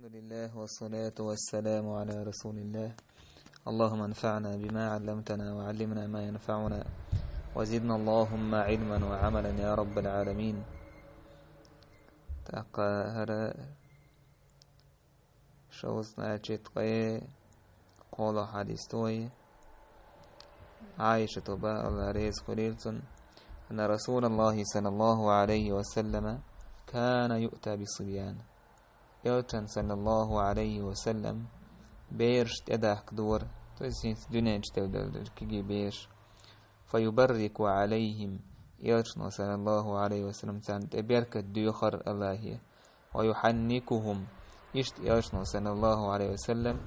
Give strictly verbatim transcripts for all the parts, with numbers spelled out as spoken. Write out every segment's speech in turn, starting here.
الحمد لله والصلاة والسلام على رسول الله. اللهم انفعنا بما علمتنا وعلمنا ما ينفعنا وزدنا اللهم علما وعملا يا رب العالمين. ТӀаккха хӀара шовзткъаь четкъе кхоалагӀа хьадис да вай. Ӏайшата ба, Аллахь реза хуьлийла цунна, أن رسول الله صلى الله عليه وسلم كان يؤتى بالصبيان. Элчан, саллаллаху Ӏалайхи ва саллам, бераш тӀедахка дора, то есть хӀинца дуьнен чу делла кегий бераш. فيبرك عليهم. Элчано, саллаллаху Ӏалайхи ва саллам, царна тӀе беркат доьхар Аллахье. ويحنكهم. Иштта Элчано, саллаллаху Ӏалайхи ва саллам,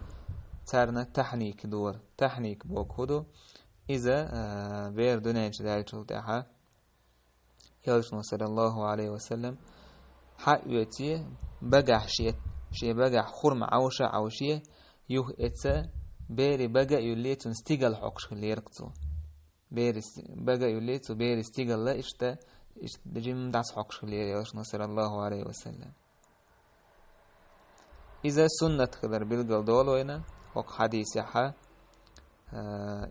царна тахьник дора. Тахьник бохург хӀун ду? Иза, а, бер дуьнен чу даьллачул тӀаьхьа Элчано, саллаллаху Ӏалайхи ва саллам, хьаоьций багахь шен, шен багахь хурма Ӏовша а Ӏовший, юха эца берий бага а юьллий, цунна стигал хьокхуш хиллера цо. Берий сти-, бага а юьллий, цу берий стигалла иштта, иштта жимма дӀасахьокхуш хиллера Элчано, саллаллаху Ӏалайхи ва саллам. Иза суннат хилар билгал долу вайна, хӀокху хьадисехь, а,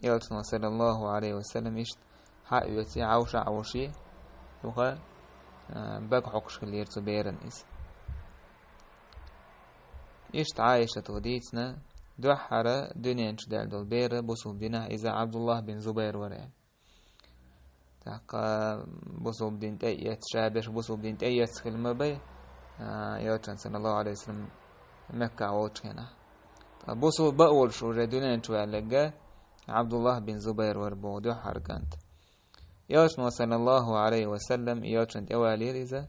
Элчано, саллаллаху Ӏалайхи ва саллам, иштта хьаоьций, Ӏовша а Ӏовший, юха, а, бага хьокхуш хиллера цу беран иза. Иштта Ӏайшата дийцина, дуьххьара дуьнен чу даьлла долу бер бусулба динехь иза Ӏабдуллахь бин Зубайр вара. ТӀаккха бусулба дин тӀеэцна, ша берш бусулба дин тӀеэцна хилла ма бай, а, Элчан, саллаллаху Ӏалайхи ва саллам, Мекка волчу хенахь. Ткъа бусулба а волуш уже дуьнен чу ваьлларг Ӏабдуллахь бин Зубайр вара боху дуьххьара кӀант. Элчано, саллаллаху Ӏалайхи ва саллам, Элчан тӀевалийра иза,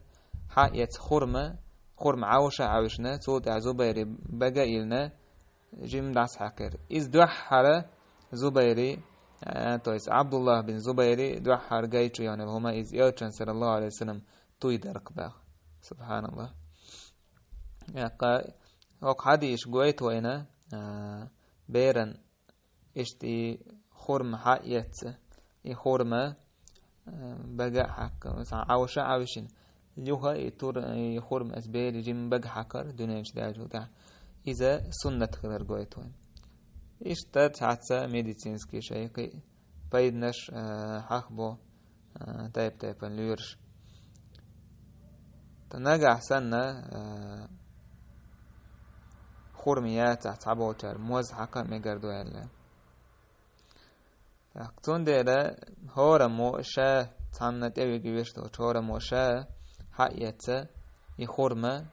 хьаэца хурма, хурма Ӏовша а Ӏовшина, цул тӀаьхьа Зубайри бага а йиллина, жимма дӀасахьаькхира. Иза дуьххьара Зубайри, а, то есть Ӏабдуллахь бин Зубайри дуьххьара гайчу йонал хӀума иза Элчан, саллаллаху Ӏалайхи ва саллам, туй дарх баха. Субханаллахь. ТӀаккха хӀокху хьадисаш гойту вайна, а, беран иштта и хурма хьаэца, и хурма, а, бага а хьаькхна, масала, Ӏовша а Ӏовшина, юха и тур-, и хурма аса берий жимма бага хьаькхар дуьнен чу даьллачул тӀаьхьа. Иза суннат хилар гойту вайна. Иштта цхьацца медицинский шайхи пайданаш, а, хьахабо, а, тайп-тайпана лоьраш. Ткъа нагахь санна, а, хурма яцахь цхьаболчара моз хьакха а мегар ду аьлла. ТӀаккха цундела хӀораммо ша цхьанна тӀевига веш долчу хӀораммо ша хьаэца и хурма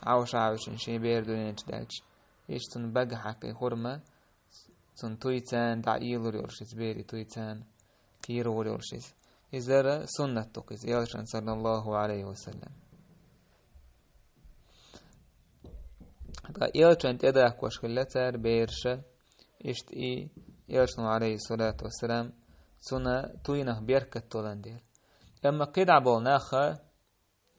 Ӏовша а Ӏовшина шен бер дуьнен чу даьлча, иштта цунна бага хьаькхна и хурма, цунна туй царна дӀаийлур йолуш иза, берий туй царна кийра гӀур йолуш иза. Изара суннат ду-кх иза Элчан, саллаллаху Ӏалайхи ва саллам. Ткъа Элчан тӀедахкош хилла цара бераша, иштта и Элчано, Ӏалайхиссалату вассалам, цунна туйнах беркат толан дела. Амма кхидӀа болу наха,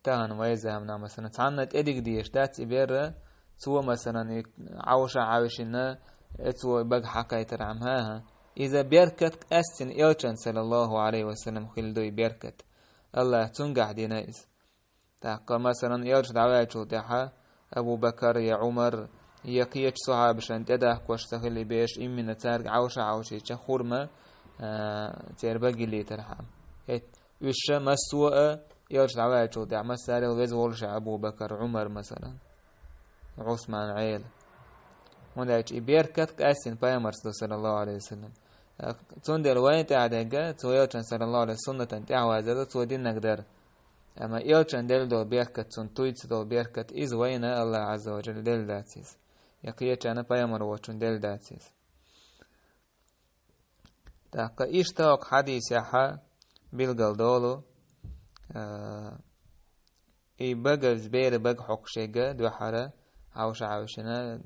тахана вай заманахь, масалан, цхьанна тӀедига дезаш дац и берра, цо, масалан, и Ӏовша а Ӏовшина, э, цо бага хьакхайтархьама, хӀа-хӀа. Иза беркат къаьстина Элчан, саллаллаху Ӏалайхи ва саллам, хилла ду и беркат. Аллахь цуьнгахь дина иза. ТӀаккха, масалан, Элча дӀаваьллачул тӀаьхьа Абу Бакар я Ӏумар, я кхечу сахьабашна тӀедахкош ца хилла и бераш, иммина цаьрга Ӏовша а Ӏовшийча хурма, а, церан бага йиллийтархьама. ХӀетта, уьш ша массо а Элча дӀаваьллачул тӀаьхьа массарел веза волуш а Абу Бакар, Ӏумар, масалан, Ӏусман, Ӏела. ХӀунда аьлча и беркат къаьстина пайхамарца ду, саллаллаху Ӏалайхи ва саллам. Цундела вайна тӀехь а дерг, цо Элчан, саллаллаху Ӏалайхи ва саллам, суннатан тӀаьхьавазар ду, цо диннарг дар. Амма Элчан делла долу беркат, цунна туйца долу беркат, иза вайна Аллахь Ӏазза ва Жалла делла дац иза. Я кхечарна пайхамар воцчунна делла дац иза. ТӀаккха иштта хӀокху хьадисехь билгал долу, а, и бага, беран бага хьокхуш ерг, дуьххьара Ӏовша а Ӏовшина,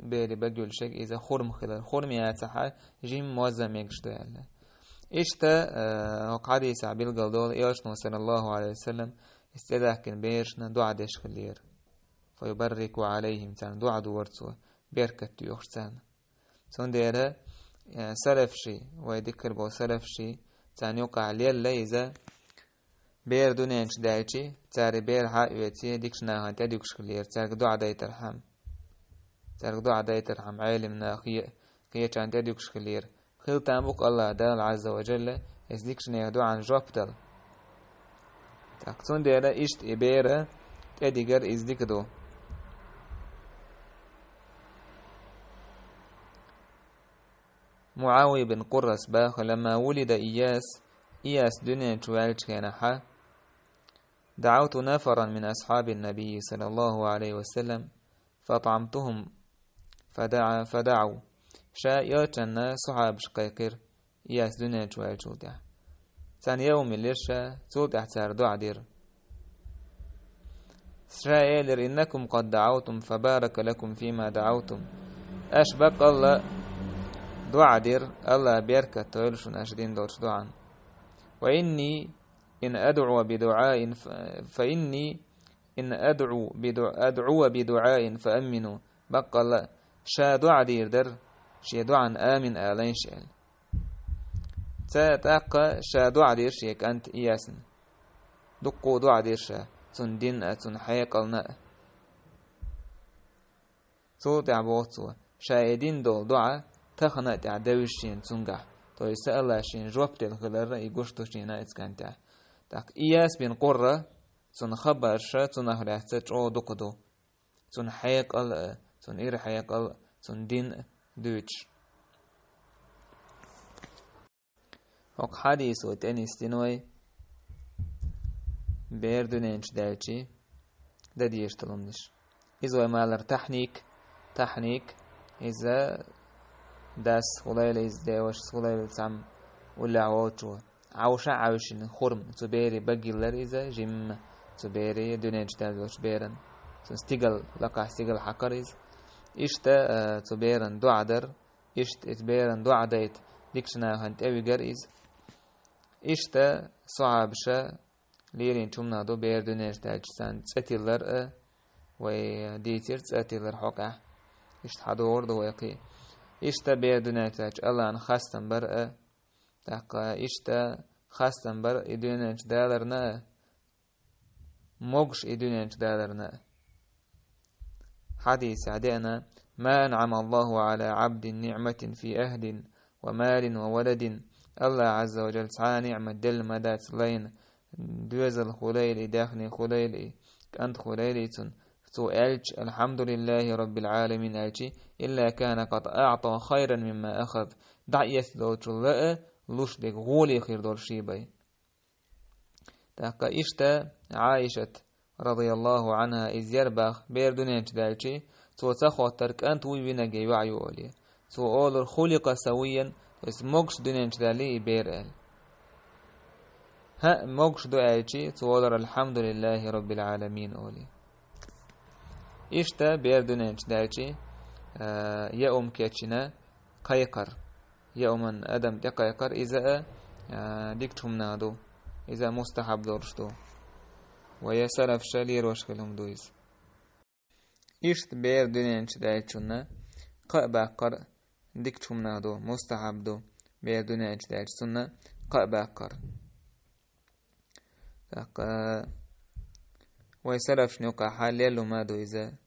беран бага юьллуш ерг, иза хурма хилар. Хурма яцахь, жимма моз а мегаш ду аьлла. Иштта, а, хӀокху хьадисехь билгал долу Элчано, саллаллаху Ӏалайхи ва саллам, иза тӀедаьккхина берашна доӀа деш хиллера. Фа юбаррику Ӏалайхим, царна доӀа дора цо, беркат доьхуш царна. Цундела, э, салафший, вай дикар болу салафший, царна юкъахь лелла иза, Бер дуьнен чу даьлчи, цара бер хьа а оьций, дикачу нахана тӀедуьгуш хилира, цаьрга доӀа дайтархьама. Цаьрга доӀа дайтархьама, Ӏелам наха е-, кхечарна тӀедуьгуш хилира. Хила там бу-кх АллахӀ Дала Ӏазза ва Джалла, иза дикачу нехан доӀан жоп дала. ТӀаккха цундела иштта и бер тӀедигар иза дика ду. МуӀавия бин Къуррас баха: «لما ولد إياس», Ияс дуьнен чу ваьллачу хенахьа, «دعوت نفرا من أصحاب النبي صلى الله عليه وسلم فأطعمتهم فدعا، فدعوا». Ша элчанна сахьабаш кхайкхира, Ияс дуьнен чу ваьллачул тӀаьхьа. Царна яа хӀума йиллира ша, цул тӀаьхьа цара доӀа дира. Ша элира: «إنكم قد دعوتم فبارك لكم فيما دعوتم». Аша баккъалла доӀа дира, АллахӀа беркат дойла шуна аша дина долчу доӀан. «وإني إن أدعو بدعاء ف-، فإني إن أدعو بدع-، أدعو بدعاء فأمنوا». Баккъалла, ша доӀа дийр дара, шен доӀан амин алайша аьлла. Ца тӀаккха ша доӀа дира шен кӀант Иясна. Дуккха доӀа дира ша, цунна дина а, цунна хьекъална а. Цул тӀаьхьа боху цо, ша и дина долу доӀа тахана а тӀехь девзаш шена цуьнгахь, то есть АллахӀа шена жоп делла хиларна и гуш ду шена а иза кӀантехь. ТӀаккха Ияс бин Къурра, цунна хабарша цунах лаьцна чӀогӀа дукха ду. Цунна хьекъал а, цунна ира хьекъал а, цунна дин а дуьйцуш. ХӀокху хьадисо тӀе нисдина вай бер дуьнен чу даьлчи дан дезаш долу хӀуманаш. Иза вай ма-аллара тахьник, тахьник, иза дас хӀулайла, иза девашас хӀулайла цхьамма уллехь волчо. Ӏовша а Ӏовшина хурма, цу бере багиллара иза, жимма цу бере, дуьнен чу даьлла долчу беран. Цуьнан стигал, лакхахь стигал хьакхара иза. Иштта, а, цу беран доӀа дара, иштта иза беран доӀа дайта дикачу нахана тӀевигара иза. Иштта сахьабаша леринчу хӀуманах ду бер дуьнен чу даьлча царна цӀе тиллар а, вай дийцира цӀе тиллар хьокъехь. Иштта хьадогӀур ду вай кхин. Иштта бер дуьнен чу даьлча АллахӀна хастам бар а, тӀаккха иштта хастам бар и дуьнен чу даларна а, могуш и дуьнен чу даларна а. Хьадисехь деана: «ما أنعم الله على عبد نعمة في أهل ومال وولد». АллахӀа Ӏазза ва Джалла цхьа а ниӀмат делла ма дац лайна, доьзал хуьлийла и, даьхни хуьлийла и, кӀант хуьлийла и цунна. Цо аьлча: «الحمد لله رب العالمين», аьлчи: «إلا كان قد أعطى خيرا مما أخذ». ДӀаэцна долчул а луш дерг гӀоле хир долу шен бен. ТӀаккха иштта Ӏаишат, радияллаху Ӏанха, иза яра боху, бер дуьнен чу даьлчи, цо ца хоттура кӀант вуй винарг я йоӀ ю олий. Цо олура: «خلق سويا», то есть могуш дуьнен чу даьллий и бер аьлла. ХӀаъ, могуш ду аьлчи, цо олура: «الحمد لله رب العالمين» олий. Иштта бер дуьнен чу даьлчи, а, яа хӀума кечйина кхайкхар. Яа хӀуманна адам тӀекхайкхар, иза а, а, дикачу хӀуманах ду. Иза а мустахьаб долуш ду. Вай салафаша лелош хилла хӀума ду иза. Иштта бер дуьнен чу даьллачунна кхаъ баккхар дикачу хӀуманах ду, мустахьаб ду. Бер дуьнен чу даьлча цунна кхаъ баккхар. ТӀаккха вай салафашна юкъахь лелла хӀума ду иза,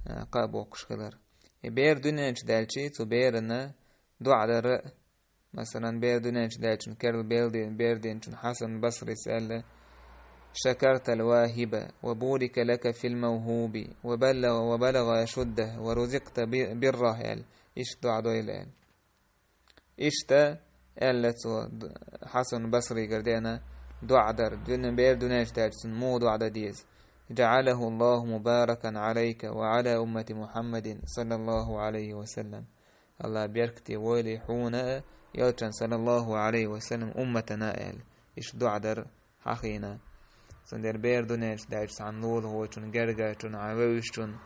а, кхаъ боккхуш хилар. И бер дуьнен чу даьлчи, цу берана доӀа дар а, масалан, бер дуьнен чу даьллачун керла бер дин-, бер динчун Хьасан Басрис аьлла: «شكرت الواهب وبورك لك في الموهوب وبلغ، وبلغ أشده ورزقت ب، بره», аьлла. Иштта доӀа дойла аьлла. Иштта аьлла цо, д-, Хьасан Басригара деана доӀа дар, дуьне-, бер дуьнен чу даьлча цунна муха доӀа дан деза: «جعله الله مباركا عليك وعلى أمة محمد صلى الله عليه وسلم». АллахӀ беркате войла хьуна а, элчан, саллаллаху Ӏалайхи ва саллам, умматана а аьлла. Иштта доӀа дар хьахийна. Цундела бер дуьнен чу даьлча цхьана лулахочун, гергарчун, хьан вевзачун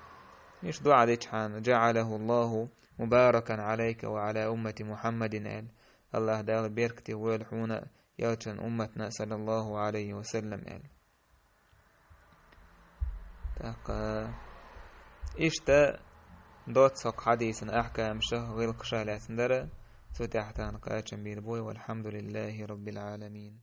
иштта доӀа дичхьана: «جعله الله مباركا عليك وعلى أمة محمد», аьлла. АллахӀ Дала беркате войла хьуна а, элчан умматана а, саллаллаху Ӏалайхи ва саллам, аьлла. ТӀаккха иштта доцца хӀокху хьадисан ахькамаша, гӀиллакхаша лаьцна дара, цу тӀехь тахана кхачам бийр бу вай. والحمد لله رب العالمين.